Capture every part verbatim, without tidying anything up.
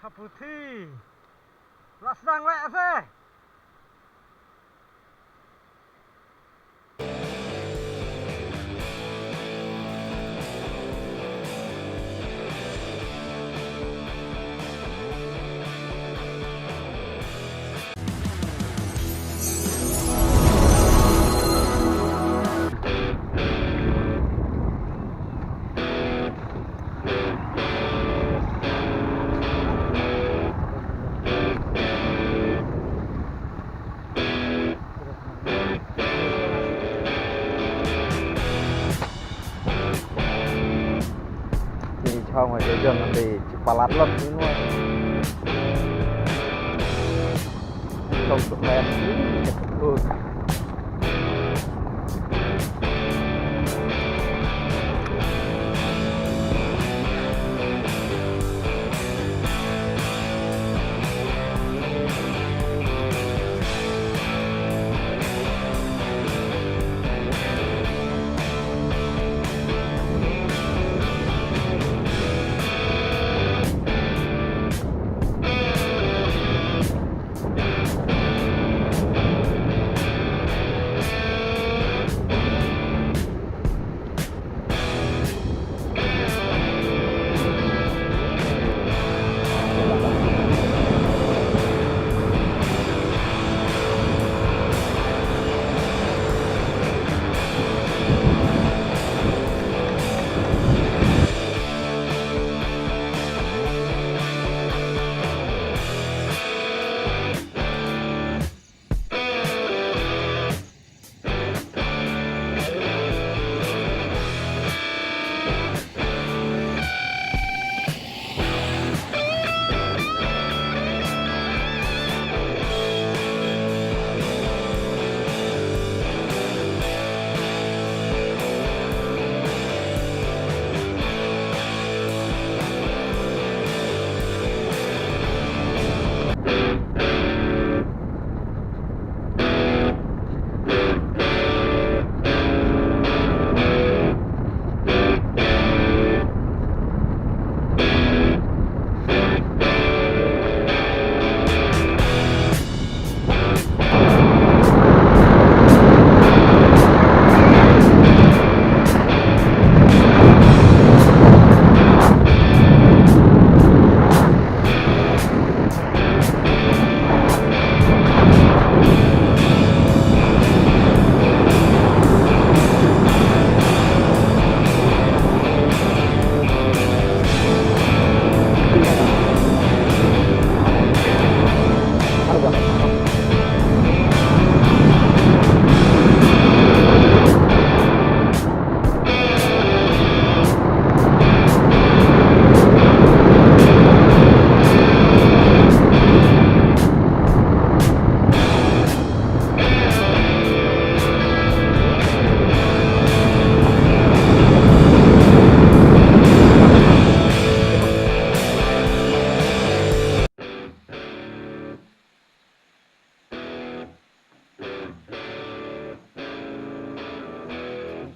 Ka puthi. La sdang leh se. Ki chong wa jong ngan dei chi palat lot ni nua. Tong tu kaya.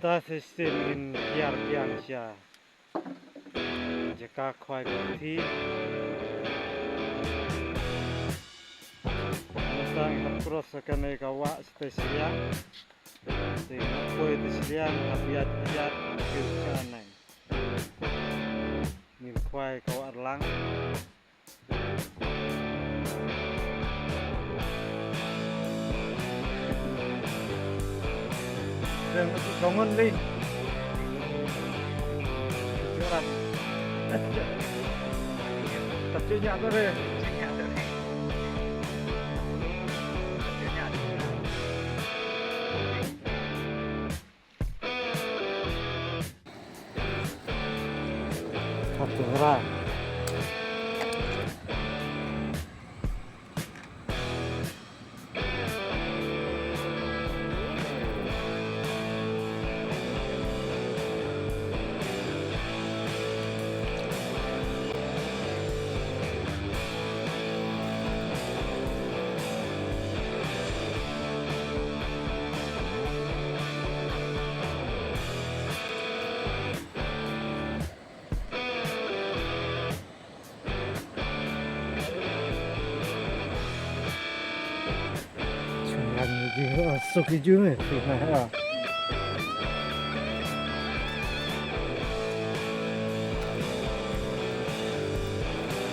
Mynta sa shisien ngin hiar biang sha jaka khwai ka puthi. Mynta ngi hap cross ha kane ka wah sha Teshiliang. Te ngi hap poi Teshiliang, hap ïaid ïaid, hap ïaid sha nang. Ngin khwai ka wah Rlang. Dang, dang ngon lei. Joran. Tap cek nyak tu deh. Satu orang. Ki, ah, suk ki ju ne, suk na, ah.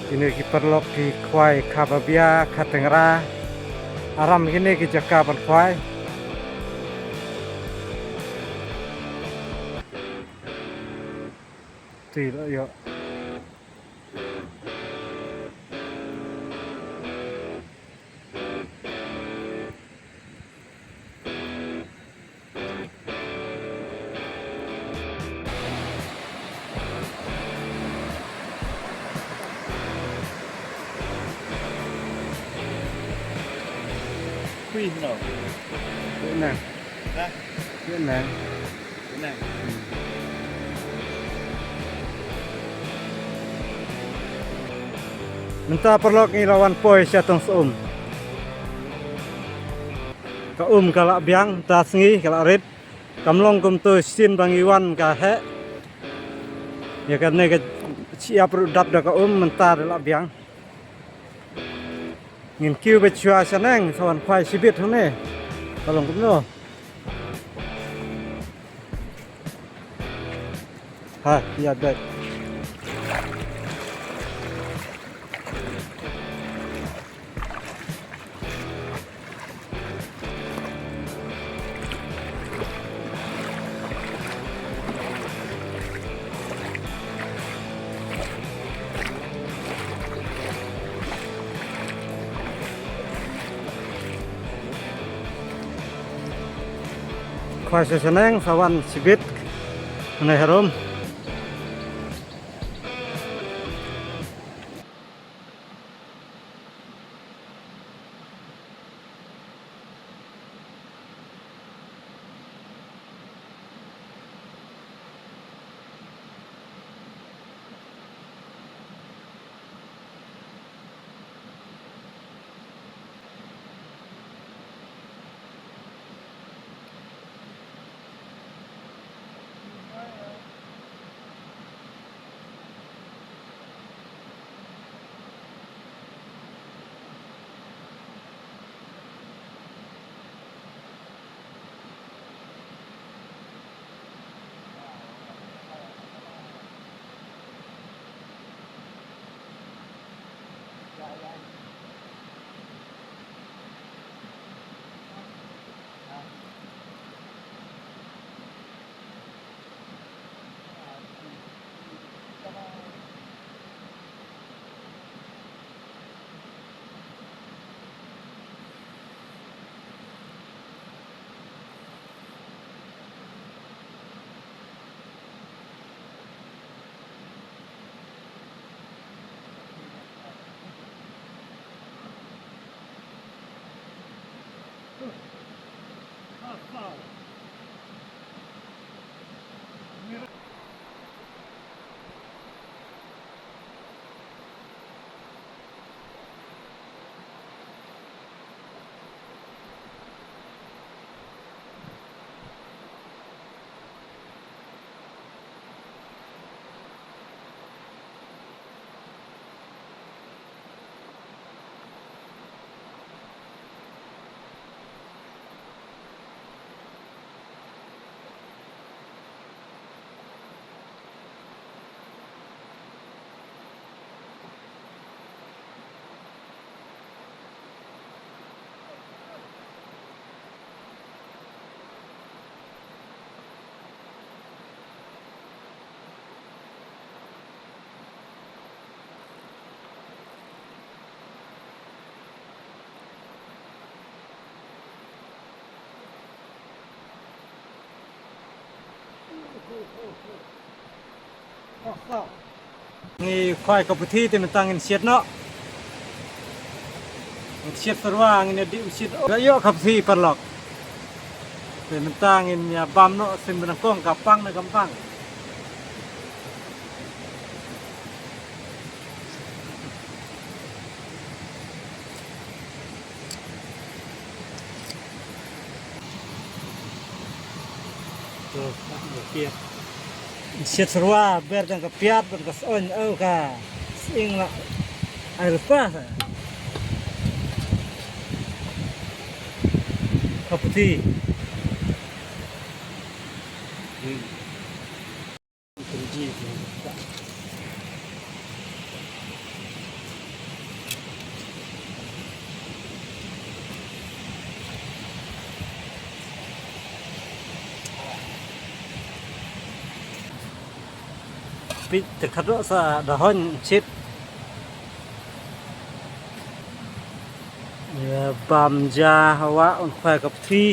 Kine ki paralok ki khwai kha babia, kha tyngra. Aram kine ki jaka ban khwai. Ti la ïoh. Hui no. Vietnam. Ha? Vietnam. Vietnam. Mynta paralok ngi la wan poi sha tong Sohum. Ka um ka la biang, mynta sngi ka la rit. Kam long kumto shisien ba ngi wan ka heh. Ïa kane ka shyiap ruh dap da ka um, mynta da la biang. Ngin kiew beit shuwa shaneng, sa wan khwai shibit hangne. Ka long kumno. Ha, ïa beit. Khwai sha shaneng, sa wan shibit hangne harum. Ngi khwai ka puthi te mynta ngin siat noh. Ngin siat syrwa, ngin ïa dih u siat. Ka ïoh ka puthi paralok. Te mynta ngin ïa bam noh sim ba nyngkong ka pang ne kam pang. To, ka piat. Siat syrwa, ber dang ka piat, dang ka soin, au ka. Sing la. Ai lepas. Khaputhi. Pit te khadok sa da hon chit. Ïa bam ja hawa un khwai khaputhi.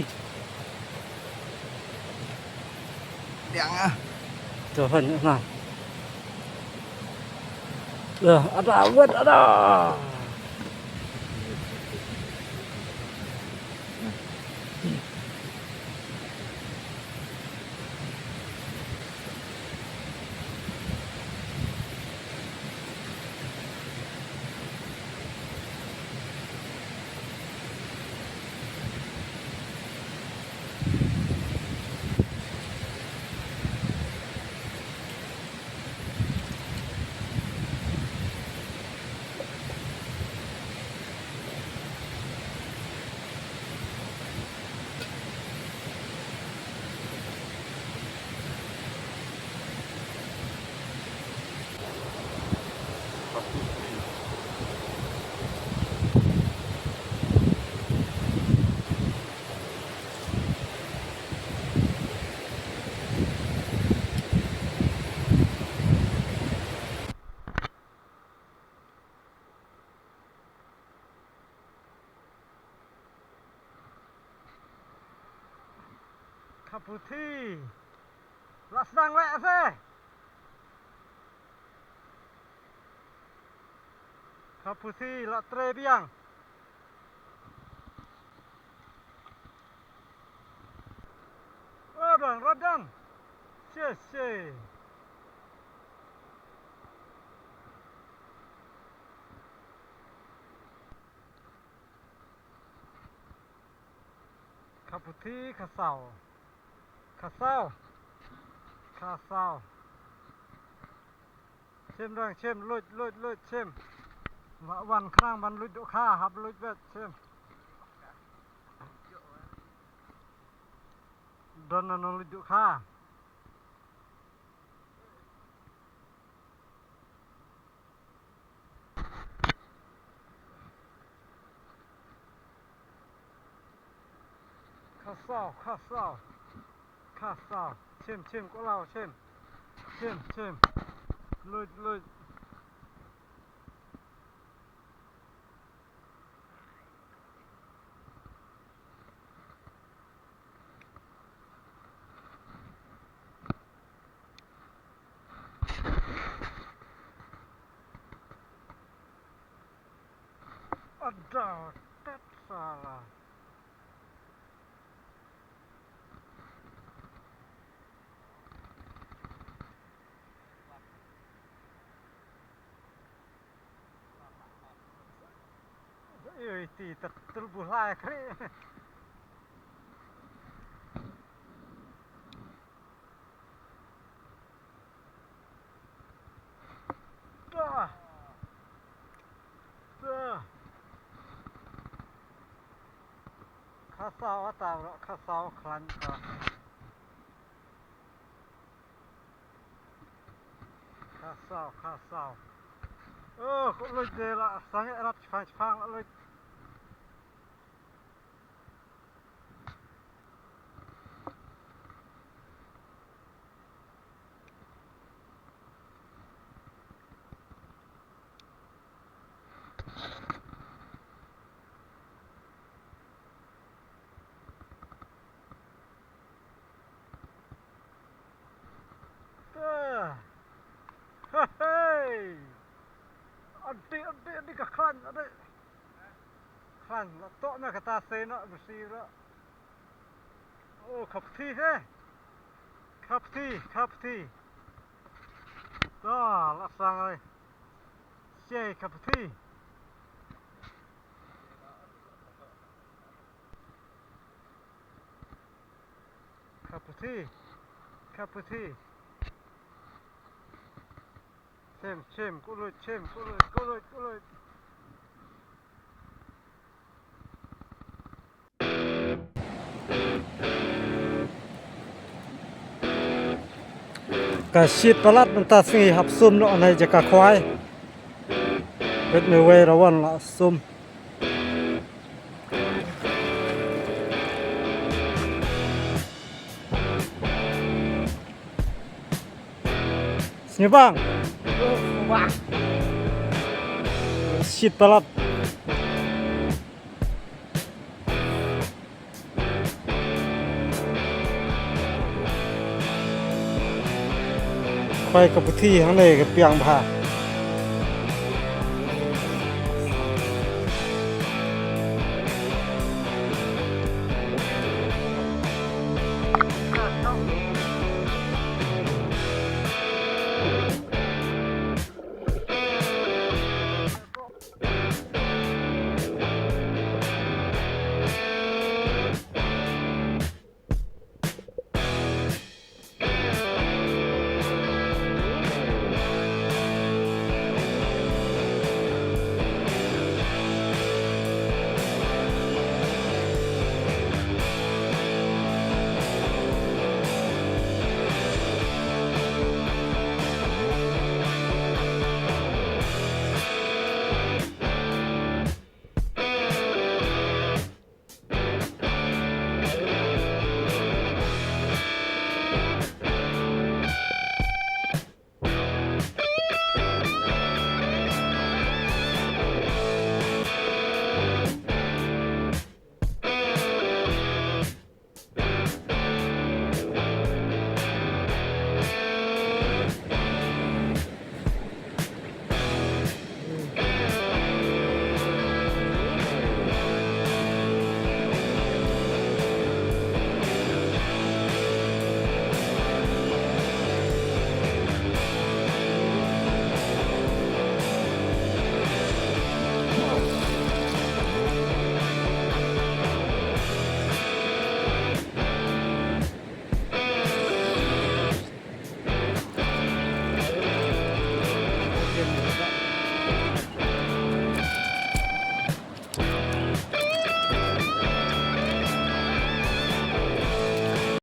Biang ah. To hon na. Dah ada wet ada. Khaputhi. La sdang leh se. Khaputhi la trei biang. Wadang radang. Sia sia. Khaputhi khasaw. Khasaw. Khasaw. Chim dang chim, luid luid luid chim. Wa wan khnang ban luid dohkha, hap luid bet chim. Don na no luid dohkha. Khasaw, khasaw, khasaw. Chim, chim, kulaw, chim. Chim, chim. Luid, luid. Ada tet salah. Ui, ti tet tul bulai kri. Dah. Dah. Khasaw ata bro, khasaw khlaiñ ka. Khasaw, khasaw. Oh, ko luid de la sangeh rat chipang chipang la luid. Te. Hei. Adi, adi, adi ka khlaiñ, adi. Khlaiñ, la toh na kata sei na bisi ra. Oh, khaputhi he. Khaputhi, khaputhi. Ta, la sang ai. Sei khaputhi. Khaputhi. Khaputhi. Chim, chim, kulut, chim, kulut, kulut, kulut. Ka shit palat mynta sngi hap sum noh na jaka khwai. Peit me wei rawan la sum. Sniewbang. Wah. Shit palat. Khwai ka puthi hangne ka piang bha.